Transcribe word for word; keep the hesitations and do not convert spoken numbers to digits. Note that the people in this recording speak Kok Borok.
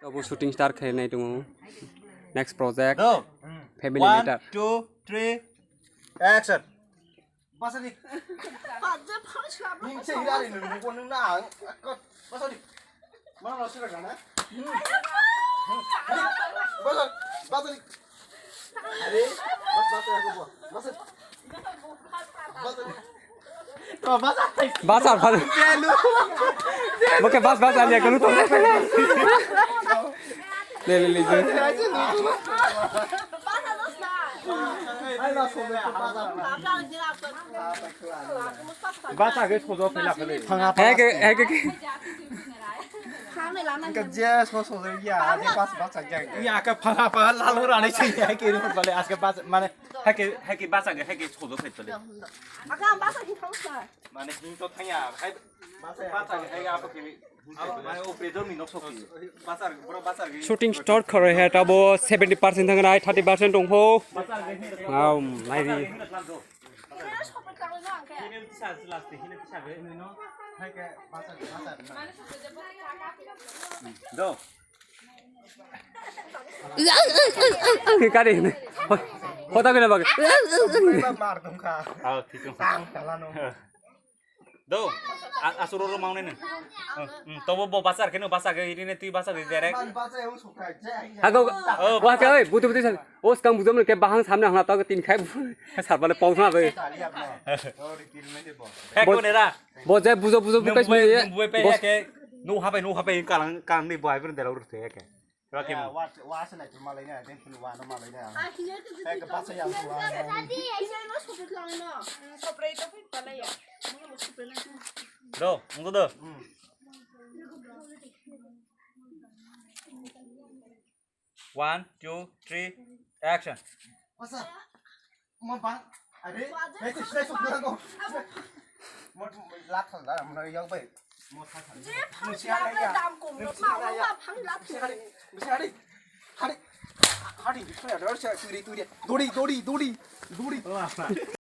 Abo shooting star khainai tongo. Next project. Do. Family One, matter. Two, three, action. Basadi. Ning se hirari nung nung nung na ang. Basadi. Mana lo sira gana? Basadi. Basadi. Are, bas bas aku buat. Bas. Bas. Bas apa? Oke, bas bas aja kalau tuh. Lele lele. Bas aja foto pelak pelak. Heke heke. Ka je so so ya, ade pas bacha jang. Ya ka phala phala lalo rani sing ya ke ru bale aske pas mane hake hake bacha ge hake chodo sai tole. Aka bacha ki thang sa. Mane hin to thang ya hai bacha ge hai apa ke mane o predor mi nok sok ki. Bacha bro bacha ge. Shooting start khare hai tabo seventy percent thang nai thirty percent tong ho. Bacha ge hin. Wow, nai di. Hino sopre kang no angke. Hino tisa last hino tisa ge no. Hai ke bacha bacha. Do. Kari. Hota kena bag. Mar dong kha. Ah, thik dong. Tang kala no. Do. Asuro ro maune ne. Hmm, tobo bo basar keno basar ke ini ne tui basar di derek. Hago. Oh, wah ke oi, butu butu san. O skang bujam ke bahang samne hangna to tin khai. Sarbale pau sama be. Hek ko ne ra. Bo je bujo bujo bukai sini ye. Nung buai pe ke. Nung hapai nung hapai kalang kalang ni buai pen dela urut ke. Wa wa se lai malai na den pun wa no malai na. Ai hiya ke. Hek basa yang wa. Tadi ai no sopre lang no. Sopre to pun pala ya. Do, nunggu do. One, two, three, action. Masa? Mo bang. Are? Hei, hei, hei, hei, hei. Mo lak thang da, mo yang bai. Mo thang thang. Je phang siya le dam kom lo, ma ma phang lak. Hari, hari. Hari, hari, hari, hari, hari, turi, turi. Dori, dori, dori, dori.